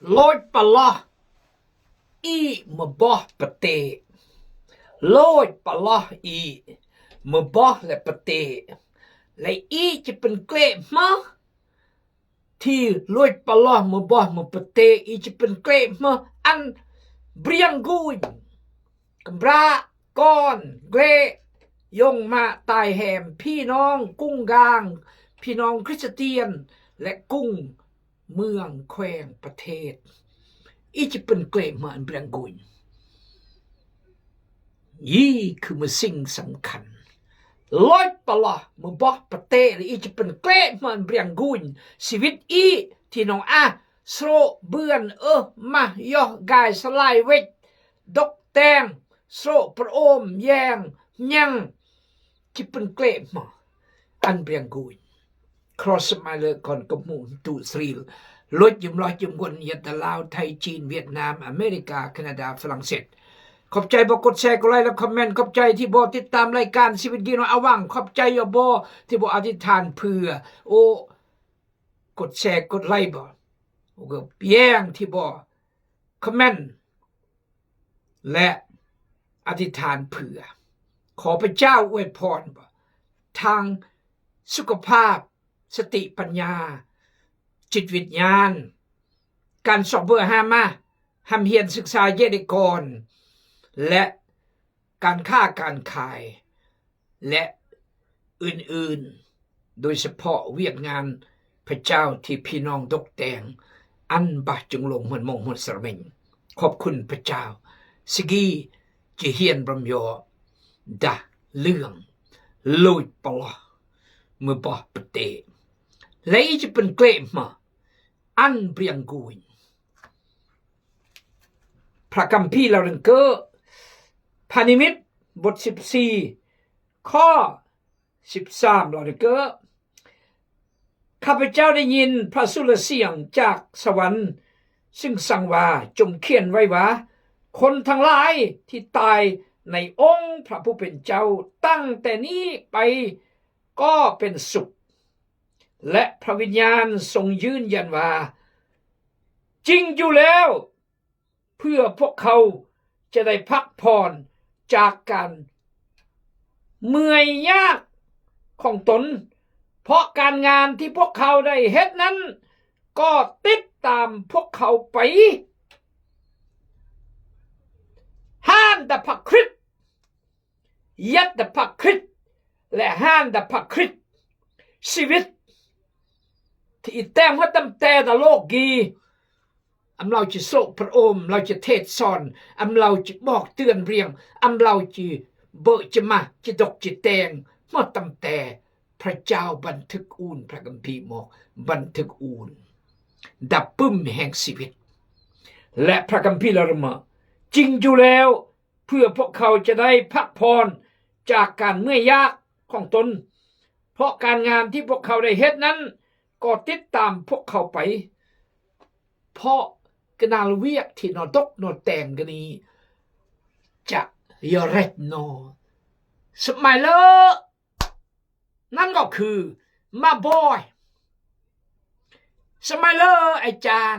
Lôch pah loh, ih mbuoh ptê. Lôch pah loh, ih mbuoh le ptê. Le ih ຈະເປັນເກລະມາ ທີ່ lôch pah loh mbuoh mbuoh ptê, ih ຈະເປັນເກລະມາ ອັນເບຍງກຸຍ. ກຳພ້າ ກ່ອນເກລະ ຢົງມາຕາຍແຮມ ພີ່ນ້ອງກຸງກາງ ພີ່ນ້ອງຄຣິສຕຽນ ແລະ ກຸງ ເມືອງ ແຂວງ ປະເທດ ອີຈິບເປັນເກລະມາອັນເບຍງກຸຍ. ນີ້ຄືມື້ສິ່ງສຳຄັນ ລອຍປະລາ ມື້ບໍ່ປະເຕ ແລະ ອີຈິບເປັນເກລະມາອັນເບຍງກຸຍ. ຊີວິດອີທີ່ນ້ອງອາ ໂສເບືອນເອີ ມາຢໍກາຍສະຫຼາຍເວກ ດົກແຕງ ໂສປະໂອມແຍງຍັງ ຈິບເປັນເກລະມາອັນເບຍງກຸຍ. ຄຣອສສະໄມເລີກອນກະໝູນຕູສຣີລ ລົດຍືມລອຍຍືມກວນ ເຮັດແຕ່ລາວ ໄທ ຈີນ ຫວຽດນາມ ອາເມລິກາ ແຄນາດາ ຝຣັ່ງເສດ. ຂອບໃຈບໍ່ກົດແຊ ກົດໄລ ແລະ ຄອມເມັນ. ຂອບໃຈທີ່ບໍ່ຕິດຕາມລາຍການຊີວິດດີໂນອາຫວັງ. ຂອບໃຈບໍ່ທີ່ບໍ່ອະທິຖານເພື່ອ ໂອ ກົດແຊ ກົດໄລບໍ່ ໂອ ແຍງທີ່ບໍ່ຄອມເມັນ ແລະ ອະທິຖານເພື່ອ. ຂໍພະເຈົ້າອວຍພອນ ທາງສຸຂະພາບ, ສະຕິປັນຍາ, ຈິດວິນຍານ, ການຊອບເວີຫາມາ, ຮ່ຳຮຽນສຶກສາເຢຍລະກອນ ແລະ ການຄ້າການຂາຍ ແລະ ອື່ນໆ ໂດຍສະເພາະວຽກງານພະເຈົ້າທີ່ພີ່ນ້ອງຕົກແຕ່ງ ອັນບາຈຸງລົງ ເໝືອນມົງ ເໝືອນສະເມັງ. ຂອບຄຸນພະເຈົ້າ. ສະກີ ຈິຮຽນບຳຍໍດາເລື່ອງ ໂລຍປະລາ ມືບໍປະເຕ ແລະ ອີຈິບເປັນເກລະມາອັນເບຍງກຸຍ. ພະຄຳພີລາວເລິງເກີ ພະນິມິດ ບົດສິບສີ່ ຂໍ້ສິບສາມ ລາວເລິງເກີ ຂ້າພະເຈົ້າໄດ້ຍິນພະສຸລະສຽງຈາກສະຫວັນ ຊຶ່ງສັ່ງວ່າ, ຈົ່ງຂຽນໄວ້ວ່າ, ຄົນທັງຫຼາຍທີ່ຕາຍໃນອົງພະຜູ້ເປັນເຈົ້າ ຕັ້ງແຕ່ນີ້ໄປກໍເປັນສຸກ. ແລະ ພະວິນຍານຊົງຢືນຢັນວ່າ ຈິງຢູ່ແລ້ວ, ເພື່ອພວກເຂົາຈະໄດ້ພັກຜ່ອນຈາກການເມື່ອຍຍາກຂອງຕົນ, ເພາະການງານທີ່ພວກເຂົາໄດ້ເຮັດນັ້ນ ກໍຕິດຕາມພວກເຂົາໄປ. ຮ້ານແຕ່ພະຄຣິດ ຍັດແຕ່ພະຄຣິດ ແລະ ຮ້ານແຕ່ພະຄຣິດ. ຊີວິດທີ່ແຕ້ມມາຕັ້ງແຕ່ນະໂລກກີ ອຳລາວຈິໂສພະໂອມ, ອຳລາວຈິເທດສອນ, ອຳລາວຈິບອກເຕືອນວຽງ, ອຳລາວຈິເບີຈະມາ, ຈິຕົກຈິແຕ່ງ ມາຕັ້ງແຕ່ພະເຈົ້າບັນທຶກອູນ, ພະຄຳພີບອກບັນທຶກອູນ ດັບປຶ້ມແຫ່ງຊີວິດ. ແລະ ພະຄຳພີລາວມາ, ຈິງຢູ່ແລ້ວ, ເພື່ອພວກເຂົາຈະໄດ້ພັກຜ່ອນຈາກການເມື່ອຍຍາກຂອງຕົນ, ເພາະການງານທີ່ພວກເຂົາໄດ້ເຮັດນັ້ນກໍຕິດຕາມພວກເຂົາໄປ. ເພາະການວຽກທີ່ນ້ອງຕົກນ້ອງແຕ່ງກັນນີ້ ຈະຢາເລັດນ້ອງ ສະໄມເລີ ນັ້ນກໍຄືມາບອຍ ສະໄມເລີ ອາຈານ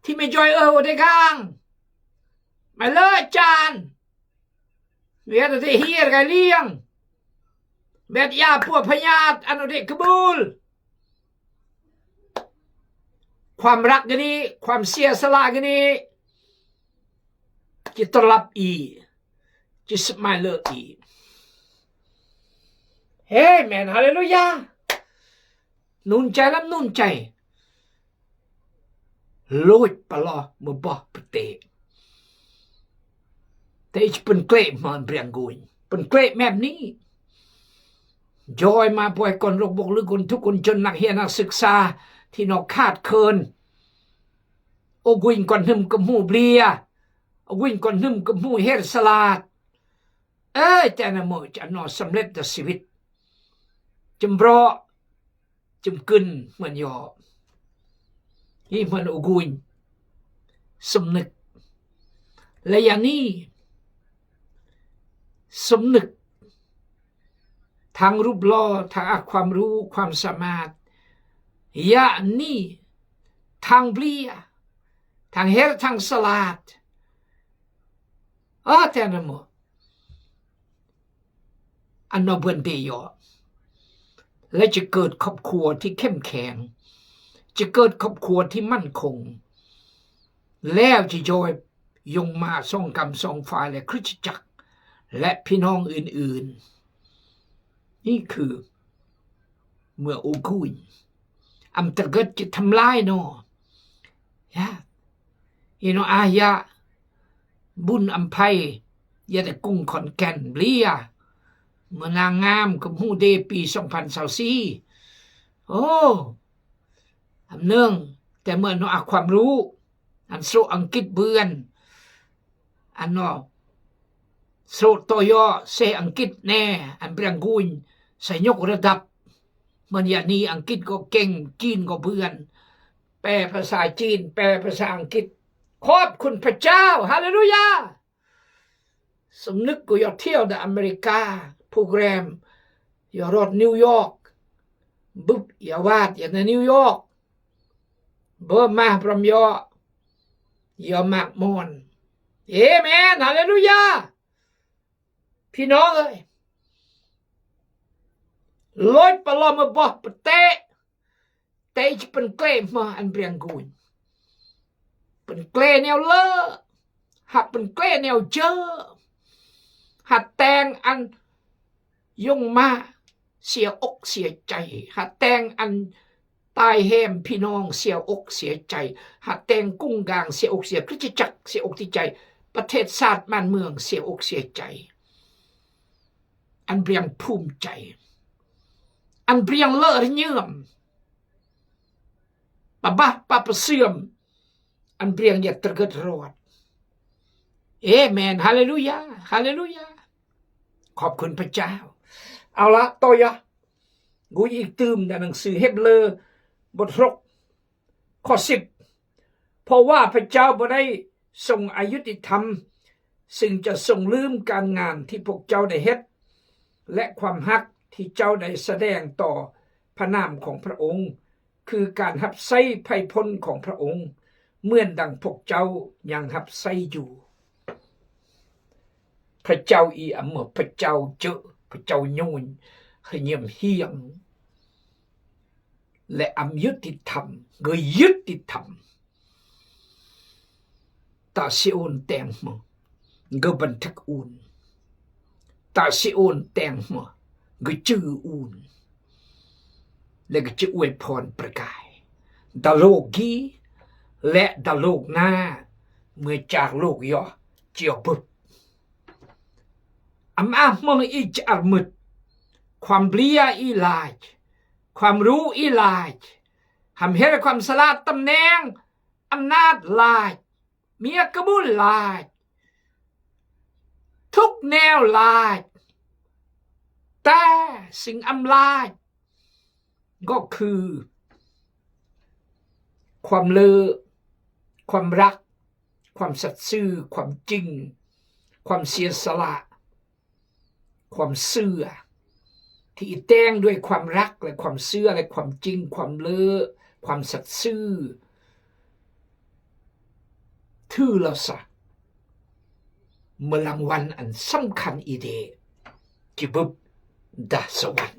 ທີ່ແມ່ຈອຍເອີ ໂອເດກາງ ມາເລີ ອາຈານ ເວດເດເຮຍກາຍລຽງ ເວດຢາປົວພະຍາດ ອັນໂອເດກະບູລ. ຄວາມຮັກກະດີ ຄວາມເສຍສະຫຼະກະດີ ຈິຕະລັບອີ ຈິສະໄມເລີອີ. ເອເມນ ຮາເລລູຢາ. ໜູນໃຈ ລຳໜູນໃຈ ໂລດປະລອ ມືບໍປະເຕ ແຕ່ອີຈະເປັນເກລະມາເບຍງກຸຍ ເປັນເກລະແບບນີ້. ຢອຍມາປ່ວຍກ່ອນໂລກບົກ ຫຼື ຄົນທຸກຄົນຈົນ ນັກຮຽນນັກສຶກສາທີ່ນອກຂາດເຂີນ ໂອກຸຍກ່ອນໜຶ່ມກະໝູເບຍ ໂອກຸຍກ່ອນໜຶ່ມກະໝູເຮດສະຫຼາດ. ເອີຍ ແຕ່ນະເມີຈະນອສຳເລັດຕໍ່ຊີວິດ ຈຳເບາະ ຈຶ່ງກຶນເໝືອນຢໍ ອີເໝືອນອຸກຸຍ ສົມນຶກ ແລະ ຢ່າງນີ້ ສົມນຶກ ທັງຮູບຫຼໍ່ ທັງອາ ຄວາມຮູ້ ຄວາມສາມາດ ຢ່າງນີ້ ທັງເບລຍ ທັງເຮັດ ທັງສະຫຼາດ ເອີ ແຕ່ນະໝົດ ອັນນອເບິ່ນເດຍອ ແລະ ຈະເກີດຄອບຄົວທີ່ເຂັ້ມແຂງ ຈະເກີດຄອບຄົວທີ່ໝັ້ນຄົງ ແລ້ວຈະຢອຍຍົງມາສອງກ້ຳສອງຝ່າຍ ແລະ ຄຣິສຕະຈັກ ແລະ ພີ່ນ້ອງອື່ນໆ. ນີ້ຄືເມື່ອໂອກຸຍ ອຳຕະເກີດຈະທຳລາຍນໍ ຍາ ອີໂນອາຍະ ບຸນອຳໄພ ຢາດະກຸງ ຂອນແກ່ນ ເບລຍ ເມື່ອນາງງາມກັບຮູ້ເດປີສອງພັນຊາວສີ່ ໂອ້ ອຳເໜິງ ແຕ່ເມື່ອນອອາຄວາມຮູ້ ອັນໂຊອັງກິດເບືອນ ອັນນອ ໂຊໂຕໂຍເຊອັງກິດແນ່ ອັນເບຣງກຸນ ສະຍົກລະດັບ ເມື່ອຍານີ້ອັງກິດກໍເກັ່ງ ຈີນກໍເບືອນ ແປພາສາຈີນ ແປພາສາອັງກິດ ຂອບຄຸນພະເຈົ້າ ຮາເລລູຢາ ສຳນຶກກໍຢາກທ່ຽວໃນອາເມລິກາ ໂປຣແກຣມ ຢາກຮອດນິວຢອກ ບຶບ ຢາກວາດ ຢາກໃນນິວຢອກ ເບີມາພຣອມຢາ ຢາກມາກມອນ ເອເມນ ຮາເລລູຢາ ພີ່ນ້ອງເອີຍ ໂລຍປະລອມມະບໍປະເຕ ແຕ່ຈະເປັນເກລມາອັນເບຣງກຸນ ເປັນເກລແນວເລີ ຫາກເປັນເກລແນວເຈີ ຫາກແຕ່ງອັນຍົງມາເສຍອົກເສຍໃຈ ຫາກແຕ່ງອັນຕາຍແຮມພີ່ນ້ອງເສຍອົກເສຍໃຈ ຫາກແຕ່ງກຸ້ງກາງເສຍອົກເສຍ ຄຣິສຕະຈັກເສຍອົກເສຍໃຈ ປະເທດຊາດບ້ານເມືອງເສຍອົກເສຍໃຈ ອັນເບຣງພູມໃຈ ອັນເບຣງເລີຍະເຍີມ ປະບາປະປະເສື່ອມ ອັນເບຣງຢາກຕະເກີດຮອດ ເອເມນ ຮາເລລູຢາ ຮາເລລູຢາ ຂອບຄຸນພະເຈົ້າ ເອົາລະ ຕໍ່ຢາ ກູອີກຕື່ມໃນໜັງສືເຮັບເລີ ບົດຫົກ ຂໍ້ສິບ ເພາະວ່າພະເຈົ້າບໍ່ໄດ້ຊົງອາຍຸຕິທຳ ຊຶ່ງຈະຊົງລືມການງານທີ່ພວກເຈົ້າໄດ້ເຮັດ ແລະ ຄວາມຮັກທີ່ເຈົ້າໄດ້ສະແດງຕໍ່ພະນາມຂອງພະອົງ ຄືການຮັບໃຊ້ໄພພົນຂອງພະອົງ ເໝືອນດັ່ງພວກເຈົ້າຍັງຮັບໃຊ້ຢູ່. ພະເຈົ້າອີອຳ ພະເຈົ້າເຈີ ພະເຈົ້າໂຍນ ຮະຍຽມຮຽງ ແລະ ອຳຍຸຕິທຳ ກຶຍຍຸຕິທຳ. ຕາຊິໂອນແຕງເໝີ ກຶບັນທຶກອູນ ຕາຊິໂອນແຕງເໝີ ກຶຈື່ອູນ ແລະ ກະຈະອວຍພອນປະກາຍ ດາໂລກີ ແລະ ດາໂລກໜ້າ ເມື່ອຈາກໂລກຍໍ ຈຽວບຶບ ອຳອາເໝີ ອີຈະອາຣມຶດ ຄວາມເບລຍະອີລາຍ ຄວາມຮູ້ອີລາຍ ຄວາມເຮັດ ຄວາມສະຫຼາດ ຕຳແໜ່ງ ອຳນາດຫຼາຍ ເມຍກະບຸນຫຼາຍ ທຸກແນວຫຼາຍ ແຕ່ສິ່ງອຳລາຍກໍຄື ຄວາມເລີ ຄວາມຮັກ ຄວາມສັດຊື່ ຄວາມຈິງ ຄວາມເສຍສະຫຼະ ຄວາມເຊື່ອ ທີ່ແຕ່ງດ້ວຍຄວາມຮັກ ແລະ ຄວາມເຊື່ອ ແລະ ຄວາມຈິງ ຄວາມເລີ ຄວາມສັດຊື່ ຖືລາວຊະ ເມື່ອລາງວັນອັນສຳຄັນອີເດ ຈິບຶບ ດາສະຫວັນ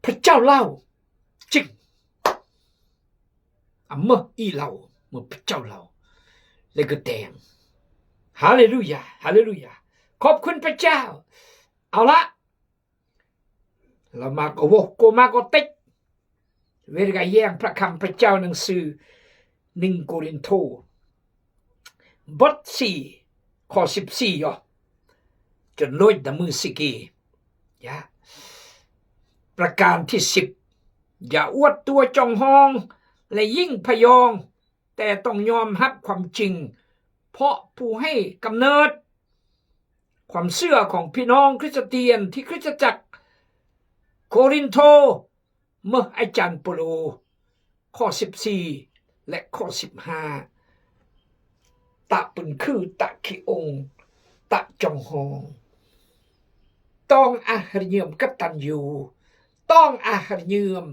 ພະເຈົ້າລາວ ຈິງ ອາເມ ອີລາວ ເມື່ອພະເຈົ້າລາວ ແລະ ກະແຕງ ຮາເລລູຢາ ຮາເລລູຢາ ຂອບຄຸນພະເຈົ້າ ເອົາລະ ລາມາໂກໂວ ໂກມາໂກເຕັກ ເວລາກະແຍງພະຄຳພະເຈົ້າ ໜັງສືໜຶ່ງໂກລິນໂທ ບົດສີ່ ຂໍ້ສິບສີ່ ເນາະ ຈົນໂລດນະມືຊິກີ ຢ່າ ປະການທີສິບ ຢ່າອວດຕົວຈອງຮອງ ແລະ ຍິ່ງພະຍອງ ແຕ່ຕ້ອງຍອມຮັບຄວາມຈິງ ເພາະຜູ້ໃຫ້ກຳເນີດ ຄວາມເຊື່ອຂອງພີ່ນ້ອງຄຣິສຕຽນທີ່ຄຣິສຕະຈັກໂກລິນໂທ ເມື່ອອາຈານໂປໂລ ຂໍ້ສິບສີ່ ແລະ ຂໍ້ສິບຫ້າ ຕະປືນຄື ຕະຂີ້ອົງ ຕະຈອງຮອງ ຕ້ອງອາດຮະເຍີມກະຕັນຍູ ຕ້ອງອາດຮະເຍີມ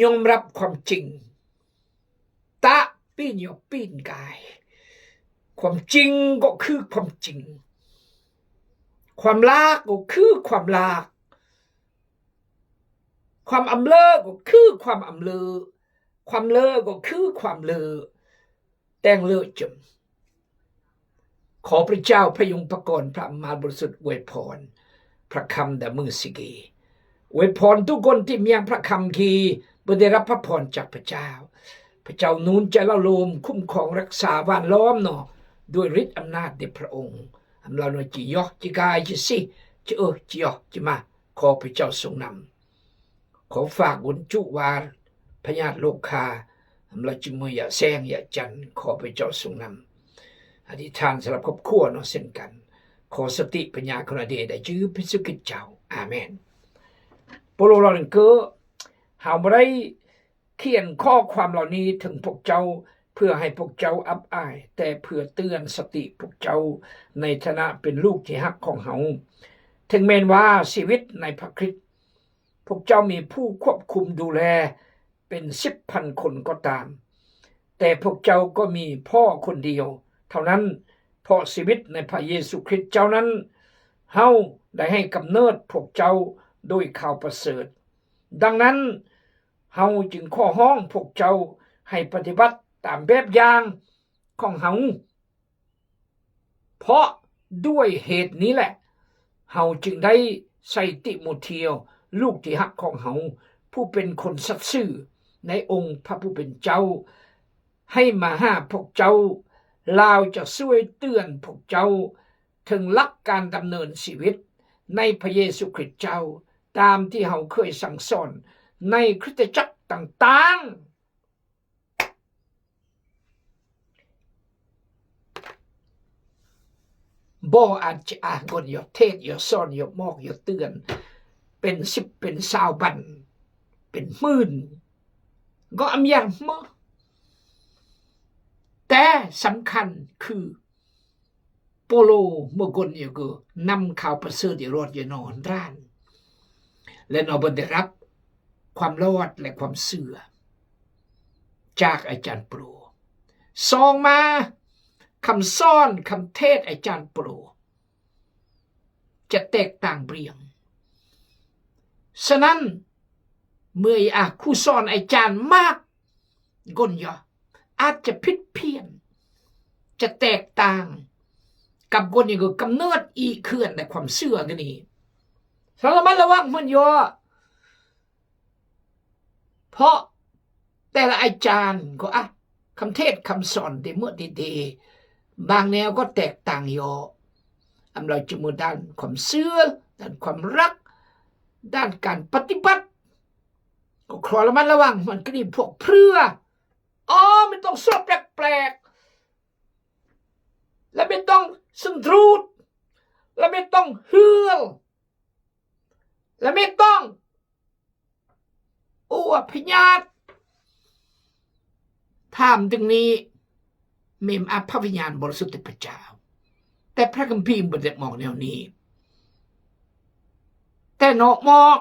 ຍອມຮັບຄວາມຈິງ, ຕະປີນຍອບປີນກາຍ. ຄວາມຈິງກໍຄືຄວາມຈິງ, ຄວາມລາກກໍຄືຄວາມລາກ, ຄວາມອຳເລີກໍຄືຄວາມອຳເລີ, ຄວາມເລີກໍຄືຄວາມເລີ, ແຕ່ງເລີຈົມ. ຂໍພະເຈົ້າພະຍົງປະກອນພະມານບໍລິສຸດອວຍພອນພະຄຳດາມືຊິກີ, ອວຍພອນທຸກຄົນທີ່ມີພະຄຳທີ່ບໍ່ໄດ້ຮັບພະພອນຈາກພະເຈົ້າ. ພະເຈົ້າໜູນໃຈເລົ່າໂລມ, ຄຸ້ມຄອງຮັກສາຫວ່ານລ້ອມເນາະ ດ້ວຍລິດອຳນາດແດ່ພະອົງ. ອຳລາວເນາະ ຈິຢອກ ຈິກາຍ ຈິຊິ ຈິເອີ ຈິຢອກ ຈິມາ. ຂໍພະເຈົ້າຊົງນຳ. ຂໍຝາກວົນຈຸວານພະຍາດໂລຄາ, ອຳລາວຈິມື ຢາແຊງ ຢາຈັນ. ຂໍພະເຈົ້າຊົງນຳ. ອະທິຖານສຳລັບຄອບຄົວເນາະ ເຊັ່ນກັນ. ຂໍສະຕິປັນຍາ ຄວາມນາເດ ໃນຊື່ພະເຢຊູຄຣິດເຈົ້າ. ອາເມນ. ໂປໂລເວົ້າເຖິງ ເຮົາບໍ່ໄດ້ ຂຽນຂໍ້ຄວາມເຫຼົ່ານີ້ເຖິງພວກເຈົ້າ ເພື່ອໃຫ້ພວກເຈົ້າອັບອາຍ, ແຕ່ເພື່ອເຕືອນສະຕິພວກເຈົ້າ ໃນຖານະເປັນລູກທີ່ຮັກຂອງເຮົາ. ເຖິງແມ່ນວ່າຊີວິດໃນພະຄຣິດ ພວກເຈົ້າມີຜູ້ຄວບຄຸມດູແລເປັນສິບພັນຄົນກໍຕາມ, ແຕ່ພວກເຈົ້າກໍມີພໍ່ຄົນດຽວເທົ່ານັ້ນ, ເພາະຊີວິດໃນພະເຢຊູຄຣິດເຈົ້ານັ້ນ, ເຮົາໄດ້ໃຫ້ກຳເນີດພວກເຈົ້າໂດຍຂ່າວປະເສີດ. ດັ່ງນັ້ນ, ເຮົາຈຶ່ງຂໍຮ້ອງພວກເຈົ້າໃຫ້ປະຕິບັດຕາມແບບຢ່າງຂອງເຮົາ. ເພາະດ້ວຍເຫດນີ້ແຫຼະ ເຮົາຈຶ່ງໄດ້ໃສ່ຕິໂມທຽວ ລູກທີ່ຮັກຂອງເຮົາ, ຜູ້ເປັນຄົນສັດຊື່ໃນອົງພະຜູ້ເປັນເຈົ້າ, ໃຫ້ມາຫາພວກເຈົ້າ. ລາວຈະຊ່ວຍເຕືອນພວກເຈົ້າເຖິງຫຼັກການດຳເນີນຊີວິດໃນພະເຢຊູຄຣິດເຈົ້າ, ຕາມທີ່ເຮົາເຄີຍສັ່ງສອນໃນຄຣິສຕະຈັກຕ່າງໆ. ບໍ່ອາດຈະອາກົນ ຢ່າເທດ ຢ່າສອນ ຢ່າບອກ ຢ່າເຕືອນ ເປັນສິບ ເປັນຊາວບັນ ເປັນໝື່ນ ກໍອຳຍາມເໝີ. ແຕ່ສຳຄັນຄື ໂປໂລ ເມື່ອກ່ອນນີ້ກໍນຳຂ່າວປະເສີດຢູ່ຮອດຢູ່ນອນຮ້ານ ແລະ ນອເພິ່ນໄດ້ຮັບຄວາມລອດ ແລະ ຄວາມເຊື່ອຈາກອາຈານໂປໂລ. ສອງມາ ຄຳສອນ ຄຳເທດອາຈານໂປໂລຈະແຕກຕ່າງບຽງ. ສະນັ້ນ ເມື່ອອາ ຄູສອນອາຈານມາກ ກົນຢາ ອາດຈະຜິດພຽນ ຈະແຕກຕ່າງກັບຄົນທີ່ກຳເນີດອີກເຂື່ອນໃນຄວາມເຊື່ອກັນນີ້. ລະມັດລະວັງເພິ່ນຢູ່ ເພາະແຕ່ລະອາຈານກໍ ອະ ຄຳເທດຄຳສອນເດເມີເດເດ ບາງແນວກໍແຕກຕ່າງຢູ່ ອຳລາວຈະມີດ້ານຄວາມເຊື່ອ ດ້ານຄວາມຮັກ ດ້ານການປະຕິບັດ ກໍຂໍລະມັດລະວັງ ມັນກໍມີພວກເຜື່ອ ອໍ ແມ່ນຕ້ອງສວດແປກໆ ລະແມ່ນຕ້ອງສັນຮູດ ລະແມ່ນຕ້ອງເຮືອລ ລະແມ່ນຕ້ອງ ໂອ ພະຍາດ ຖາມເຖິງນີ້ ແມ່ນອາ ພະວິນຍານບໍລິສຸດຂອງພະເຈົ້າ ແຕ່ພະຄຳພີບໍ່ໄດ້ບອກແນວນີ້ ແຕ່ນອກມອກ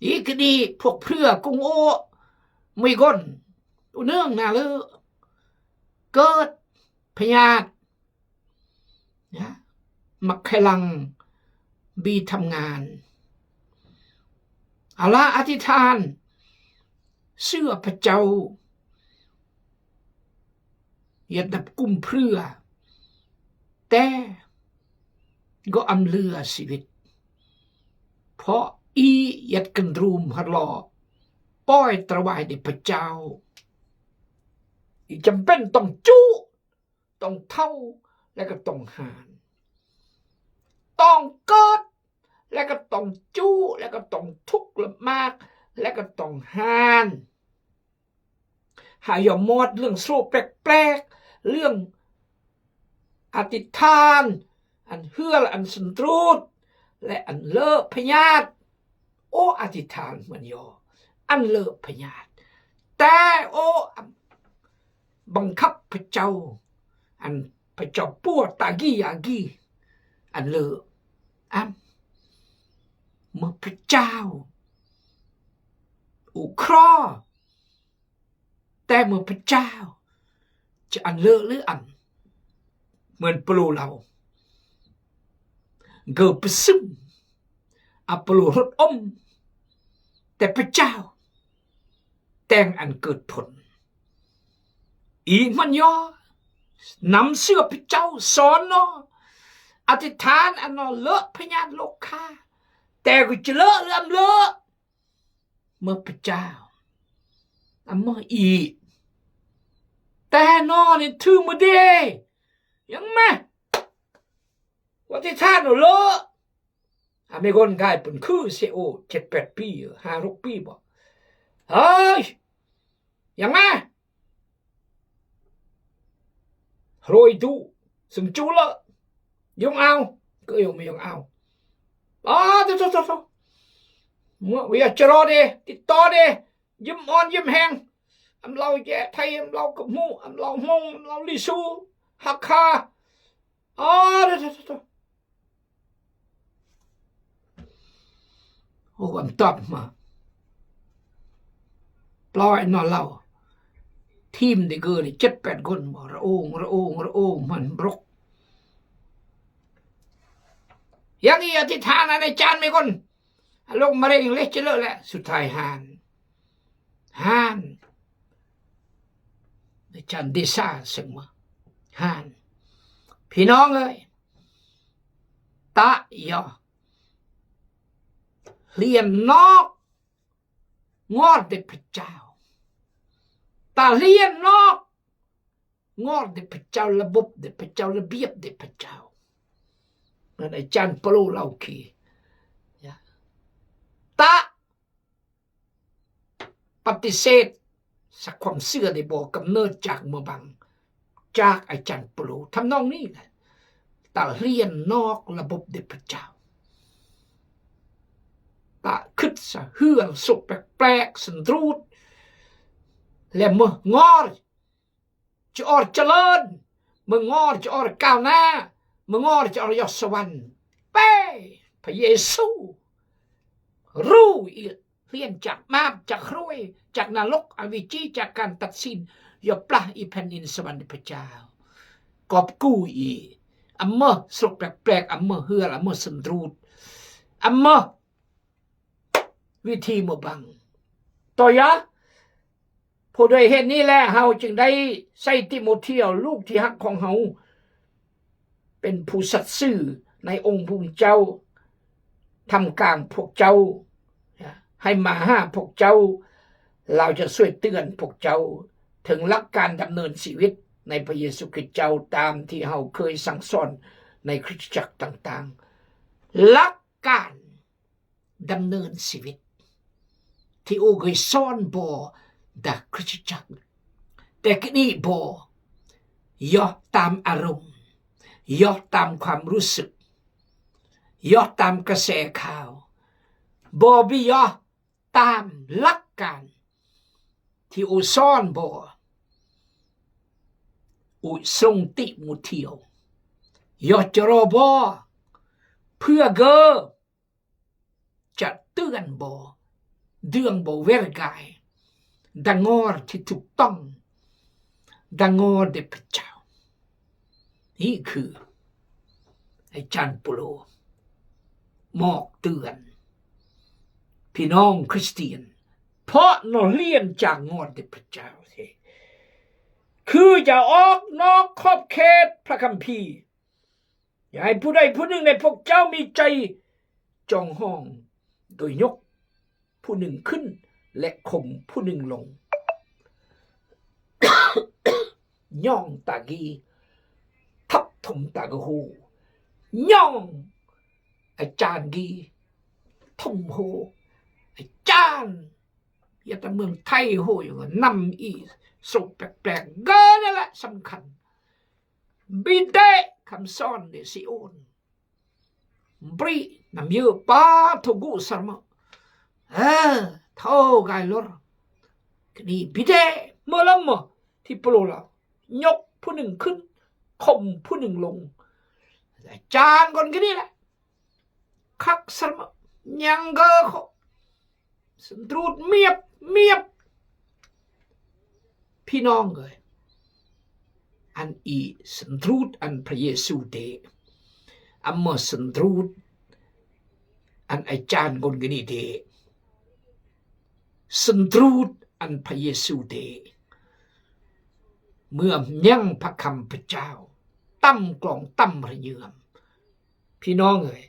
ອີກຄະດີພວກເຜື່ອກຸງໂອ ມີກົນ ອຸເນື່ອງນາເລີ ເກີດພະຍາດ ນະ ມັກໄຂ່ຫຼັງ ບີທຳງານ. ເອົາລະ ອະທິຖານ ເຊື່ອພະເຈົ້າ ຢ່າດັບກຸມເຜື່ອ ແຕ່ກໍອຳເຫຼືອຊີວິດ ເພາະອີ ຢ່າກັນຣູມຮັດລໍ ປ່ອຍຕະວາຍແດ່ພະເຈົ້າ. ອີ ຈຳເປັນຕ້ອງຈຸ ຕ້ອງເຖົ້າ ແລະກໍຕ້ອງຫ້ານ ຕ້ອງເກີດ ແລະກໍຕ້ອງຈຸ ແລະກໍຕ້ອງທຸກລຳບາກ ແລະກໍຕ້ອງຫ້ານ. ຫາຢ່າມອດເລື່ອງໂຊແປກໆ ເລື່ອງອະທິຖານ ອັນເຮືອລ ອັນສັນຕູດ ແລະ ອັນເລີພະຍາດ. ໂອ ອະທິຖານມັນຍໍ ອັນເລີພະຍາດ ແຕ່ ໂອ ບັງຄັບພະເຈົ້າ ອັນພະເຈົ້າປົວຕາກີຢາກີ ອັນເລີ ອຳ ເມື່ອພະເຈົ້າໂອຄຣ ແຕ່ເມື່ອພະເຈົ້າຈະອັນເລີະຫຼືອັນ ເໝືອນເປໂລເລົ່າ ເກີດປະຊຶມ ອາໂປໂລລົດອົມ ແຕ່ພະເຈົ້າແຕ່ງອັນເກີດຜົນ ອີກມັນຍໍນຳເຊື່ອພະເຈົ້າ ສອນນໍ ອະທິຖານອັນນໍເລີະພະຍາດໂລຄາ ແຕ່ກໍຈະເລີະເຫຼືອມເລີະ ເມື່ອພະເຈົ້າອຳມາອີກ ແຕ່ນໍນີ້ຖືມືເດ ຍັງມາ ອະທິຖານໂລະ ອາເມກອນກາຍເປັນຄືເຊໂອ ເຈັດແປດປີ ຫ້າຫົກປີບໍ ເຮີ້ຍ ຍັງມາ ໂຮຍດຸ ຊຶ່ງຈູເລີ ຍົງອາວ ກໍຍົງມາຍົງອາວ ອາ ໂທໆໆ ເມື່ອວຽຈະລໍເດ ຕິດຕໍ່ເດ ຍິ້ມອ່ອນຍິ້ມແຮງ ອຳເລົາແຢໄທ ອຳເລົາກະໝູ ອຳເລົາມົງ ອຳເລົາລິຊູ ຮັກຄາ ອໍ ໂທໆໆ ໂອ້ ອັນຕອບມາ ປ່ອຍນອນເລົ່າ ທີມເດເກີນີ້ເຈັດແປດຄົນ ລະໂອງ ລະໂອງ ລະໂອງ ມັນບຣົກ ຍັງອີກອະທິຖານອາຈານແມ່ຄົນ ໂລກມະເຮັງເລກຈະເລີແຫຼະ ສຸດທ້າຍຫານ ຫານ ອາຈານເດຊາ ເຊິ່ງມາ ຫານ ພີ່ນ້ອງເອີຍ ຕະ ຢາ ຮຽນນອກງອດແດ່ພະເຈົ້າ ຕະຮຽນນອກງອດແດ່ພະເຈົ້າ ລະບົບແດ່ພະເຈົ້າ ລະບຽບແດ່ພະເຈົ້າ ນັ້ນອາຈານໂປໂລເລົ່າຄີ ຕະ ປະຕິເສດສັກຄວາມເຊື່ອໄດ້ບໍ່ ກຳເນີດຈາກເມືອງບັງ ຈາກອາຈານໂປໂລ ທຳນອງນີ້ແຫຼະ ຕະຮຽນນອກລະບົບແດ່ພະເຈົ້າ ຕະຄຶດສະເຮືອນ ສະຫຼຸບແປກໆ ສັນຕູດ ແລະ ເມືອງອດ ຈະອອກຈະເລີນ ເມືອງອດຈະອອກກ້າວໜ້າ ເມືອງອດຈະອອກຍົດສະຫວັນ ເປ້ ພະເຢຊູ ຮູ້ອີກ ຮຽນຈາກບາບ ຈາກຮວຍ ຈາກນະລົກ ອະເວຈີ ຈາກການຕັດສິນ ຢ່າປະອີກແຜ່ນດິນສະຫວັນພະເຈົ້າ ກອບກູ້ອີກ ອຳເມີສະຫຼົບແປກໆ ອຳເມີເຮືອລ ອຳເມີສັນຕູດ ອຳເມີ ວິທີເມືອບັງ ຕໍ່ຢ່າ ເພາະດ້ວຍເຫດນີ້ແຫຼະ ເຮົາຈຶ່ງໄດ້ໃຊ້ຕີໂມທຽວ ລູກທີ່ຮັກຂອງເຮົາ ເປັນຜູ້ສັດຊື່ໃນອົງພະຜູ້ເປັນເຈົ້າ ທ່າມກາງພວກເຈົ້າ ໃຫ້ມາຫາພວກເຈົ້າ ລາວຈະຊ່ວຍເຕືອນພວກເຈົ້າ ເຖິງຫຼັກການດຳເນີນຊີວິດໃນພະເຢຊູຄຣິດເຈົ້າ ຕາມທີ່ເຮົາເຄີຍສັ່ງສອນໃນຄຣິສຕະຈັກຕ່າງໆ ຫຼັກການ ດຳເນີນຊີວິດ ທີ່ໂອເຄີຍສອນບໍ່ ດາຄຣິສຕະຈັກ ແຕ່ກະນີ້ບໍ່ ຢອກຕາມອາລົມ ຢອກຕາມຄວາມຮູ້ສຶກ ຢອກຕາມກະແສຂ່າວ ບໍ່ບີຢອກຕາມຫຼັກການ ທີ່ໂອສອນບໍ່ ໂອຊົງຕິໂມທຽວ ຢອກຈະລໍບໍ່ ເພື່ອເກີ ຈະເຕືອນບໍ່ ເດືອງບໍ່ເວລະກາຍ ດາງອດທີ່ຖືກຕ້ອງ ດາງອດເດພະເຈົ້າ ນີ້ຄືອາຈານໂປໂລ ມອກເຕືອນ ພີ່ນ້ອງຄຣິສຕຽນ ເພາະນອກລຽນຈາກງອດເດພະເຈົ້າເດ ຄືຢ່າອອກນອກຂອບເຂດພະຄຳພີ ຢ່າໃຫ້ຜູ້ໃດຜູ້ໜຶ່ງໃນພວກເຈົ້າມີໃຈຈອງຫ້ອງ ໂດຍຍົກຜູ້ໜຶ່ງຂຶ້ນ ແລະ ຂົ່ມຜູ້ໜຶ່ງລົງ ຍ້ອງຕາກີ ທັບຖົມຕາກະໂຮ ຍ້ອງອາຈານກີ ຖົມໂຮ ອາຈານ ຢ່າແຕ່ເມືອງໄທໂຮ ນຳອີກ ສະຫຼົບແປກໆ ເກີນນັ້ນແຫຼະສຳຄັນ ບິເດ ຄຳສອນເດຊິໂອນ ບຣິ ນຳເຢີ ປາໂທກຸ ສາມະ ເອີ ໂທກາຍລົດ ກະນີ້ ບິເດ ເມືອລຳມະ ທີ່ໂປໂລລາວ ຍົກຜູ້ໜຶ່ງຂຶ້ນ ຂົ່ມຜູ້ໜຶ່ງລົງ ອາຈານກ່ອນກະນີ້ແຫຼະ ຄັກສາມະ ຍັງເກີ ສັນຕຣູດມຽບ ມຽບ. ພີ່ນ້ອງເອີຍ, ອັນອີສັນຕຣູດອັນພະເຢຊູເດ, ອຳມະສັນຕຣູດອັນອາຈານກົນກະນີເດ, ສັນຕຣູດອັນພະເຢຊູເດ, ເມື່ອຍັງພະຄຳພະເຈົ້າ, ຕ່ຳກລອງຕ່ຳພະເຍີມ. ພີ່ນ້ອງເອີຍ,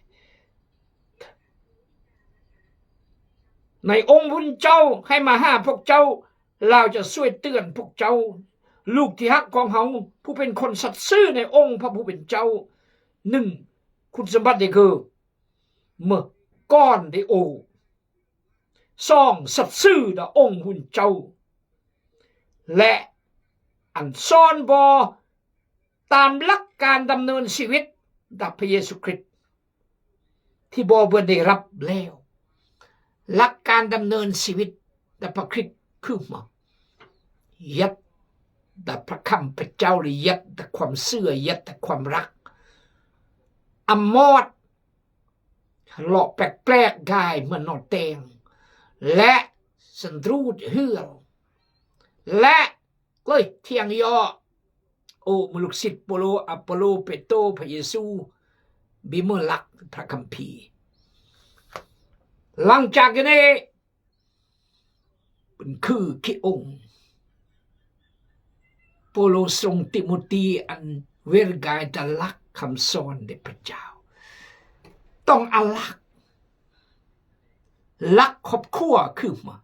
ໃນອົງພະຜູ້ເປັນເຈົ້າໃຫ້ມາຫາພວກເຈົ້າ, ລາວຈະຊ່ວຍເຕືອນພວກເຈົ້າ, ລູກທີ່ຮັກຂອງເຮົາ, ຜູ້ເປັນຄົນສັດຊື່ໃນອົງພະຜູ້ເປັນເຈົ້າ. ໜຶ່ງ, ຄຸນສົມບັດເດຄື ເມື່ອກ່ອນໄດ້ໂອ, ສອງ, ສັດຊື່ຕໍ່ອົງພະຜູ້ເປັນເຈົ້າ ແລະ ອັນສອນບໍ່ ຕາມຫຼັກການດຳເນີນຊີວິດດັບພະເຢຊູຄຣິດ ທີ່ບໍ່ເພິ່ນໄດ້ຮັບແລ້ວ. ຫຼັກການດຳເນີນຊີວິດດັບພະຄຣິດຄືມາ, ຍຶດດັບພະຄຳພະເຈົ້າ ຫຼື ຍຶດດັບຄວາມເຊື່ອ, ຍຶດດັບຄວາມຮັກ. ອຳມອດ ເລາະແປກໆ ກາຍເໝືອນໜໍ່ແຕງ ແລະ ສັນຕຣູດເຫື່ອວ ແລະ ເລີຍທ່ຽງຍໍ້ ໂອ້ ໝູ່ລູກສິດ ໂປໂລ ອາໂປໂລ ເປໂຕ ພະເຢຊູ ບີເມີລັກ ພະຄຳພີ. ຫຼັງຈາກນີ້ ເປັນຄືຂີ້ອົງ ໂປໂລສົ່ງຕິໂມທີ ອັນເວລະກາຍຕະຫຼັກຄຳສອນເດພະເຈົ້າ ຕ້ອງອາລັກ ຫຼັກຄອບຄົວຄືມາ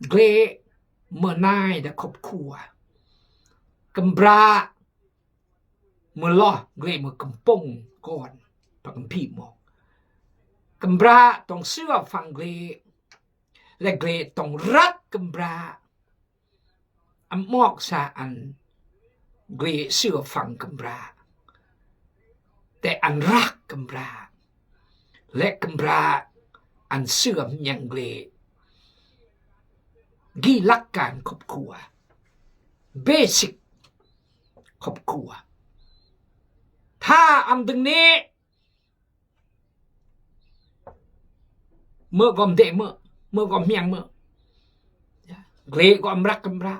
ເກລເມື່ອນາຍແລະຄອບຄົວ ກຳພ້າ ເມື່ອລອກເກລເມື່ອກຳປົງກ່ອນ ພະຄຳພີບອກ ກຳພ້າຕ້ອງເຊື່ອຟັງເກລ ແລະ ເກລຕ້ອງຮັກກຳພ້າ. ອຳມອກສາອັນເກລເຊື່ອຟັງກຳພ້າ ແຕ່ອັນຮັກກຳພ້າ ແລະ ກຳພ້າອັນເຊື່ອຍັງເກລ ກີ່ຫຼັກການຄອບຄົວ ເບສິກຄອບຄົວ ຖ້າອຳດຶງນີ້ ເມື່ອກໍເດເມື່ອ ເມື່ອກໍຮຽງເມື່ອ ເກລກໍອຳລັກກຳລາ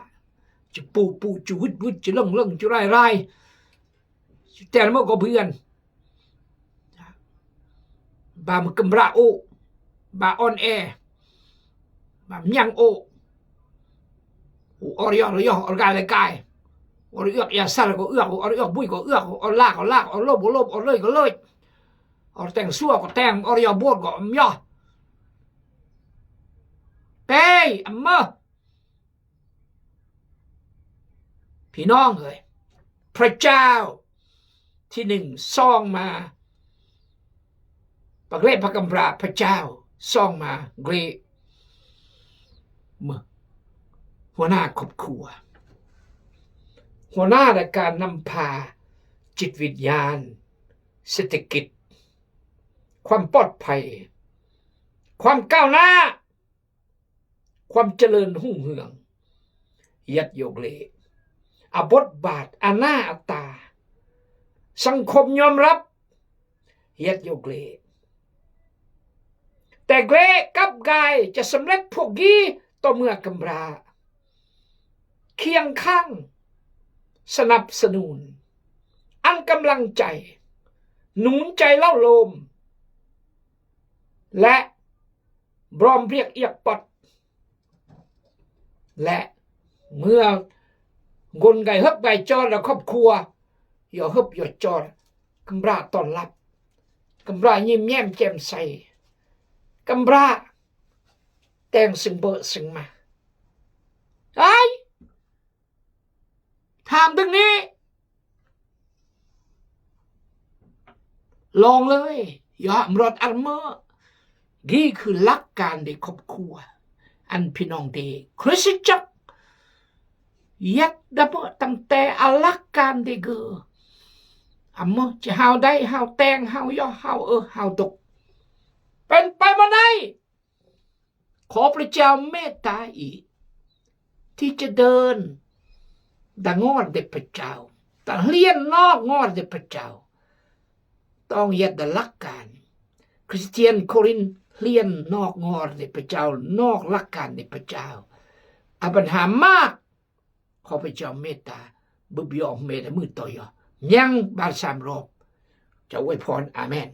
ຈະປູປູຈະວຶດວຶດຈະເລິງເລິງຈະລາຍລາຍ ຈະແຕ່ເມື່ອກໍເບືອນ ບາມກຳລາໂອ ບາອ່ອນແອ ບາມຍັງໂອ ອອລະຍອລະຍອ ອອລະກາຍລະກາຍ ອອລະເອືອກຢາສັນກໍເອືອກ ອອລະເອືອກບຸຍກໍເອືອກ ອອລະລາກໍລາກ ອອລະໂລບກໍໂລບ ອອລະເລີຍກໍເລີຍ ອອລະແຕງຊົ່ວກໍແຕງ ອອລະຢໍໂບດກໍຢໍ ເປ້ຍ ອຳເມີ ພີ່ນ້ອງເອີຍ ພຣະເຈົ້າ ທີໜຶ່ງ ຊ່ອງມາ ພຣະເກລພຣະກຳພຣາ ພຣະເຈົ້າ ຊ່ອງມາ ເກລ ຫົວໜ້າຄອບຄົວ ຫົວໜ້າໃນການນຳພາຈິດວິນຍານ ເສດຖະກິດ ຄວາມປອດໄພ ຄວາມກ້າວໜ້າ ຄວາມຈະເລີນຮຸ່ງເຮືອງ ຍັດໂຍກເລ ອາບົດບາດ ອາໜ້າອັດຕາ ສັງຄົມຍອມຮັບ ຍັດໂຍກເລ ແຕ່ເກລກັບກາຍຈະສຳເລັດພວກກີ່ຕໍ່ເມື່ອກຳພຣາ ຄຽງຂ້າງ ສະໜັບສະໜູນ ອັນກຳລັງໃຈ ໜູນໃຈເລົ່າໂລມ ແລະ ບຣອມຮຽກອຽກປອດ ແລະ ເມື່ອກົນໄກເຮີບໄກຈອດ ແລະ ຄອບຄົວ ຢ່າເຮີບຢ່າຈອດ ກຳພຣາຕ້ອນຮັບ ກຳພຣາຍິ້ມແຍ້ມແຈ່ມໃສ ກຳພຣາແຕ່ງເຊິ່ງເບີເຊິ່ງມາ ໄອ້ ຖາມເບິ່ງນີ້ ລອງເລີຍ ຢ່າອຳມາດອາດເມີ ນີ້ຄືຫຼັກການໃນຄອບຄົວ ອັນພີ່ນ້ອງເດ ຄຣິສຕະຈັກ ຍັດດະເມີ ຕັ້ງແຕ່ອາຫຼັກການເດເກີ ອຳເມີ ຈະຫາວໄດ້ ຫາວແຕ່ງ ຫາວຍໍ ຫາວເອີ ຫາວຕົກ ເປັນໄປບໍ່ໄດ້ ຂໍພຣະເຈົ້າເມດຕາອີກ ທີ່ຈະເດີນຕາງອນແດ່ພຣະເຈົ້າ ຕາຮຽນນອກງອນແດ່ພຣະເຈົ້າ ຕ້ອງເຮັດຕາຫຼັກການ ຄຣິສຕຽນໂຄລິນ ຮຽນນອກງອນໃນພະເຈົ້າ, ນອກຫຼັກການໃນພະເຈົ້າ. ອາບຣາຮາມມາ ຂໍພະເຈົ້າເມດຕາ, ບຸບຍອມເມດຕາມືຕໍ່ຢອ. ຍັງບາດສາມຮອບ. ເຈົ້າອວຍພອນ. ອາເມນ.